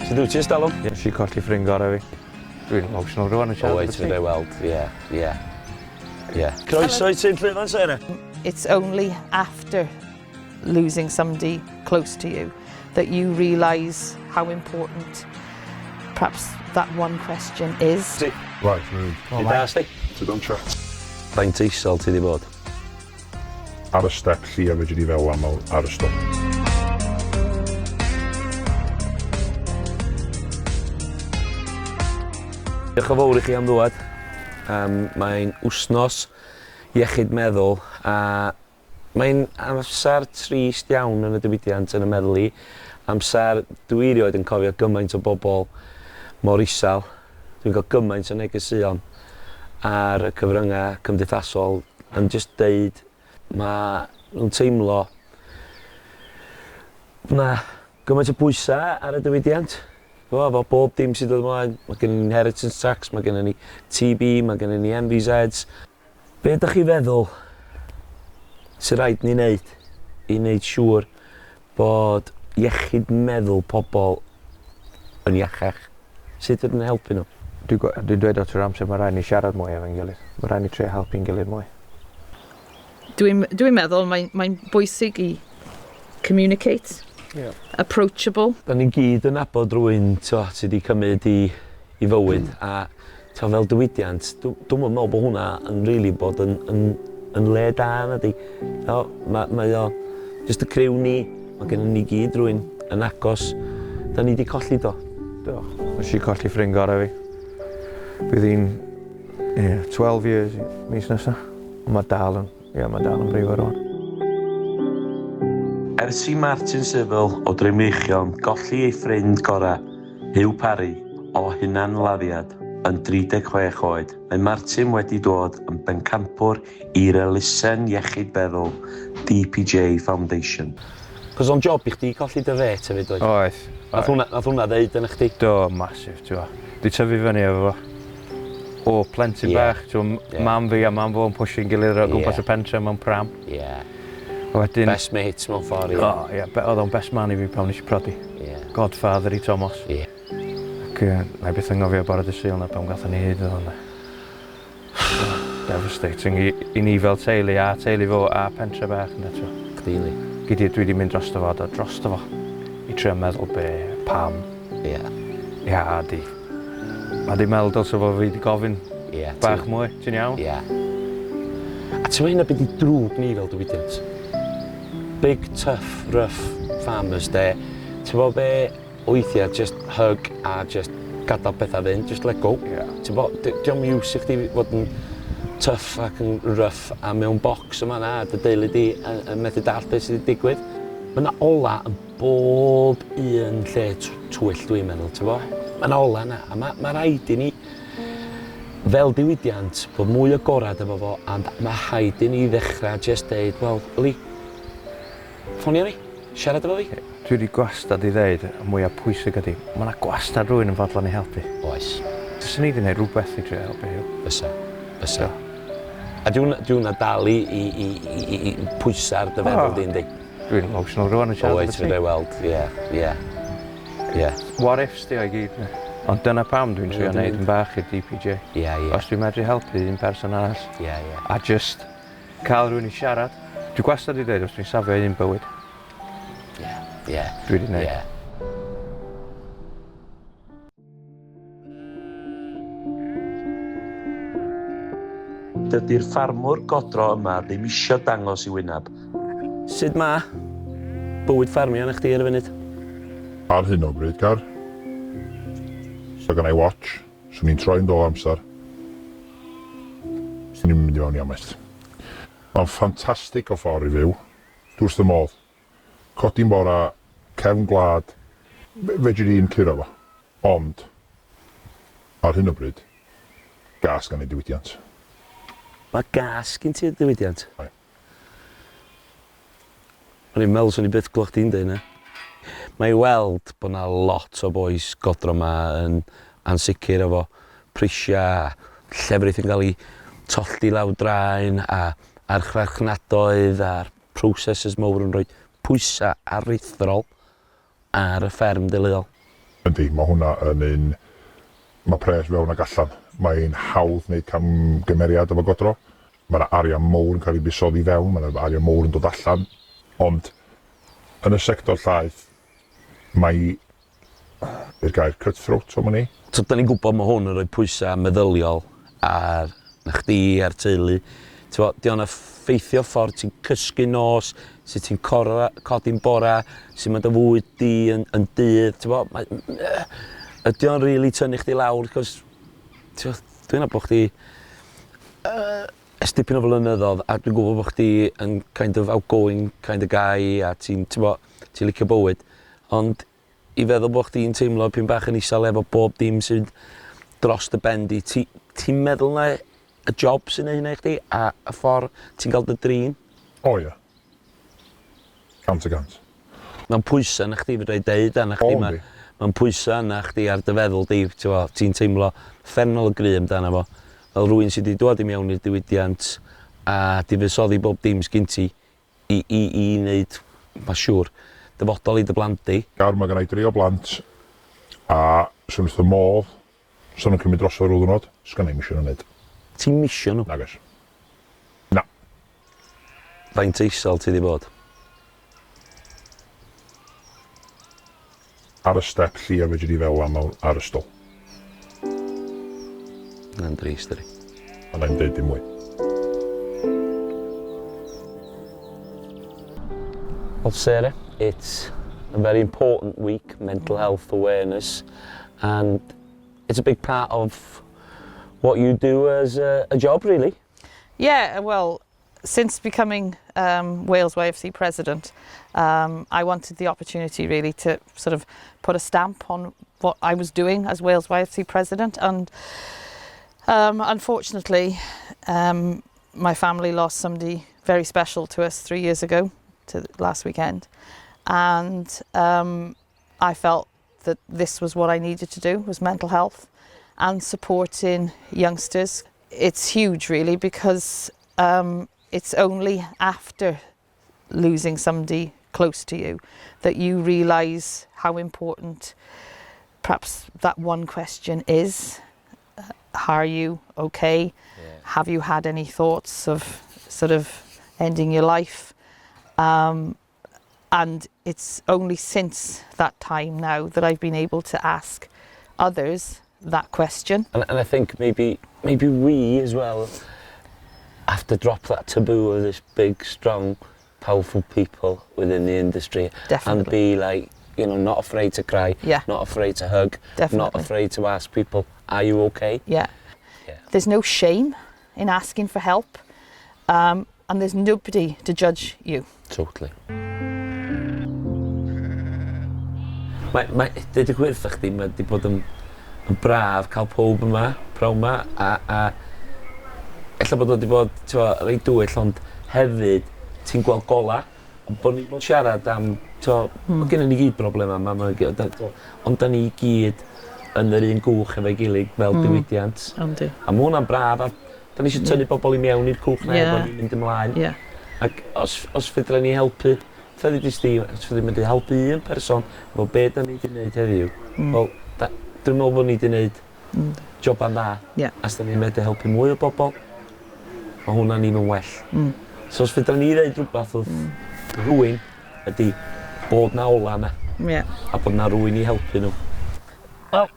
Sut wyt ti ers talwm? Nes i colli ffrind gorau fi. Dwi'n emotional rwan yn siarad Wyt, fedra i weld, ie, ie. Ie. Croeso i Tyn Llwyfan, Sarah. It's only after losing somebody close to you that you realise how important perhaps that one question is. Ti. Right, dwi'n Ti da, sti? Ti don chat. Faint isel ti di bod? Ar y step llia fedri di fel aml ar y stop. Diolch yn fawr i chi am ddwad. Um, mae'n wsnos iechyd meddwl a mae'n amser trist iawn yn y diwydiant yn y meddwl i. Amser dwi erioed yn cofio gymaint o bobl mor isel. Dwi'n cael gymaint o negeseuon ar y cyfryngau cymdeithasol yn jyst deud ma' nhw'n teimlo na gymaint o bwysau ar y diwydiant. Fo, efo bob dim sy'n dod ymlaen, mae gen ni inheritance tax, mae gen ni TB, mae gen ni MVZs. Be ydych chi feddwl sy'n rhaid ni wneud i wneud siŵr bod iechyd meddwl pobl yn iachach? Sut ydyn ni'n helpu nhw? Dwi'n dwi dweud o trwy'r amser, mae rhaid ni siarad mwy efo'n gilydd. Mae rhaid ni trio helpu'n gilydd mwy. Dwi'n dwi meddwl mae'n mae bwysig i communicate, yeah. approachable. Da ni'n gyd yn nabod rhywun sydd wedi cymryd i, i fywyd mm. a t'o' fel diwydiant dw dwi'm yn me'wl bo' hwnna yn rili bod yn yn yn le da nadi? T'o' ma' mae o jyst y criw ni, ma' gynnon ni gyd rywun yn agos 'dan ni 'di colli do? Do. Nes i colli ffrind gorau fi. Bydd hi'n yeah, 12 years mis nesa. Ond mae dal yn, ie, mae dal yn brifo rwan. Ers i Martin Civil o Dremeirchion golli ei ffrind gorau, Huw Parry, o hunanladdiad yn 36 oed, mae Martin wedi dod yn bencampwr i'r elusen iechyd feddwl DPJ Foundation. Cos o'n job i chdi colli dy fêt hefyd oedd? Oedd. Nath hwnna, nath hwnna ddeud yn chdi? Do, massive, ti'n gwbo. Dwi tyfu fyny efo fo. O plentyn Ie. bach, ti'n gwbo, Ie. mam fi a mam fo'n pwshio'n gilydd o gwmpas Ie. y pentre mewn pram. Ie. A wedyn... Best mates mewn ffordd, ie. O, ie, be- oedd o'n best man i fi pan nes i prodi. Ie. Godfather i Tomos. Ie. Ac yy, na i byth anghofio bore dy Sul 'na pan gathon ni hyd iddo fo ynde. Devastating i, i ni fel teulu a teulu fo a pentre bach ynde t'wo. Chdi yli. Gei di, dwi 'di mynd drosto fo a dod drosto fo i trio meddwl be, pam. Ie. Ia, a di. A di meddwl dylse fo fi 'di gofyn Ie. bach mwy, ti'n iawn? Ie. A ti'n meddwl hynna be di drwg ni fel diwydiant? Big, tough, rough farmers de. Ti'n meddwl be, weithiau just hug a just gadael pethau fynd, just let go. Ie. Ti'n bo, di o'm use i chdi fod yn tough ac yn rough a mewn box yma na, dy deulu di yn, yn methu dallt beth sydd wedi digwydd. Mae yna ola yn bob un lle twyll dwi'n meddwl, ti'n bo? Mae yna ola yna, a mae, ma rhaid i ni fel diwydiant bod mwy agorad efo fo, a mae rhaid i ni ddechrau just deud, wel, Lee, ffonio fi, siarad efo fi. Dwi wedi gwastad i ddeud, y mwyaf pwysig ydy, mae yna gwastad rhywun yn fodlon i helpu. Oes. Fyswn i wedi gwneud rhywbeth i drio helpu Huw. Fysa, fysa. A di hwnna, di hwnna dal i, i, i, i, i pwysa ar dy feddwl di, yndi? Dwi'n emotional rwan yn siarad Wyt, efo ti. fedra i weld, ie, ie, ie. What ifs di o i gyd. Ond dyna pam dwi'n trio Ie, neud yn bach i'r DPJ. Ie, ie. Os dwi'n medru helpu un person arall. Ie, ie. A just cael rhywun i siarad. Dwi gwastad wedi dweud os dwi'n safio un bywyd. Ie, ie. Dwi wedi neud. Ie. Dydy'r ffarmwr godro yma ddim isio dangos i wynab. Sut ma bywyd ffarmio arna chdi ar y funud? Ar hyn o bryd, Car. So gynna i watch. Swn i'n troi'n dol amser. Swn i'n mynd i fewn i onest. Mae'n ffantastig o ffordd i fyw. Dwi wrth fy modd. Codi'n bora, cefn gwlad, fedri di'm curo fo. Ond, ar hyn o bryd, gas gan i diwydiant. Mae gas gin ti y diwydiant? Oe. O'n i'n meddwl swn i byth glywed chdi'n deud 'na. Mae i weld bod 'na lot o bois godro 'ma yn ansicr efo prisiau, llefrith yn cael ei tollti lawr draen a archfarchnadoedd a'r processes mowr yn rhoi pwysau aruthrol ar y fferm deuluol. Yndi, mae hwnna yn un. Mae pres fewn ac allan. Mae'n hawdd wneud camgymeriad efo godro. Mae yna arian mowr yn cael ei buddsoddi fewn, mae yna arian mowr yn dod allan. Ond yn y sector llaeth, mae i'r gair cutthroat o'n ni. So, da ni'n gwybod mae hwn yn rhoi pwysau meddyliol ar na chdi a'r teulu. T'bo, di o'n effeithio ffordd ti'n cysgu nos, sut ti'n codi'n bora, sut mae dy fwyd di yn dydd. T'bo, ydy o'n really tynnu chdi lawr, cos t'bo, dwi'n nabod chdi ers dipyn o flynyddoedd a dwi'n gwybod bod chdi yn kind of outgoing kind of guy a ti'n, t'bo, ti'n licio bywyd. Ond i feddwl bod chdi'n teimlo pyn bach yn isel efo bob dim sydd dros dy ben di, ti'n meddwl na y job sy'n neud hynna i chdi a y ffordd ti'n cael dy drin? O ia. 100%. Mae'n pwysau na chdi fedra i deud a na chdi O, ma, yndi. mae'n pwysau na chdi ar dy feddwl di, ti'n teimlo uffernol o gry amdano fo. Fel rhywun sydd wedi dod i mewn i'r diwydiant a di fuddsoddi bob dim sgyn ti i wneud, mae'n siŵr, dyfodol i dy blant di. Nawr mae gen i dri o blant a swn wrth y modd, swn nhw'n cymryd drosodd rhyw ddwrnod, sgynna i'm isio nhw'n neud. Ti'n misio nhw? Nag oes. Na. Faint isel ti di bod? Ar y step llia fedri di feddwl am ar y stôl. Na'n drist, ydi. A na i'm deud dim mwy. Well, Sarah, it's a very important week, mental health awareness, and it's a big part of what you do as a job, really. Yeah, well, since becoming Wales YFC president, I wanted the opportunity really to sort of put a stamp on what I was doing as Wales YFC president, and unfortunately, my family lost somebody very special to us 3 years ago, to last weekend, and I felt that this was what I needed to do, was mental health and supporting youngsters. It's huge, really, because it's only after losing somebody close to you that you realise how important perhaps that one question is. Are you okay? Have you had any thoughts of sort of ending your life? And it's only since that time now that I've been able to ask others that question. And I think maybe we as well have to drop that taboo of this big, strong, powerful people within the industry Definitely. and be like, not afraid to cry, not afraid to hug, not afraid to ask people, "Are you okay?" Yeah. There's no shame in asking for help, and there's nobody to judge you. Totally. Mae, deud y gwir wrthych chdi, mae wedi bod yn braf cael pob yma, prawn yma, a ella bod o wedi bod, t'mo, reit dywyll, ond hefyd ti'n gweld gola, ond bod ni'n siarad am, t'mo, mm. Gennym ni gyd broblemau yma, ond da ni gyd yn yr un gwch efo'i gilydd fel diwydiant. Yndi. A mae hwnna'n braf, a da ni eisiau tynnu bobl i mewn i'r cwch na, bod ni'n mynd ymlaen. Ac os fedra ni helpu, fel i sti, os fedra ni mynd i helpu un person efo be da ni wedi gwneud heddiw, wel, dwi'n meddwl bod ni wedi gwneud joban dda. A os da ni'n medru helpu mwy o bobl, mae hwnna'n even well. So os fedra ni ddeud rhywbeth wrth rhywun, ydy bod na ola yna, a bod na rhywun i helpu nhw. Wel,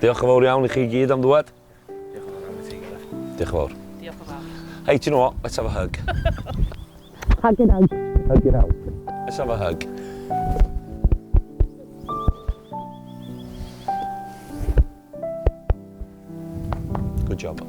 diolch yn fawr iawn i chi gyd am ddwad. Diolch yn fawr am i ti, Gareth. Diolch yn fawr. Diolch yn fawr. Hey, do you know what? Let's have a hug. Hug it out. Hug it out. Let's have a hug. Good job.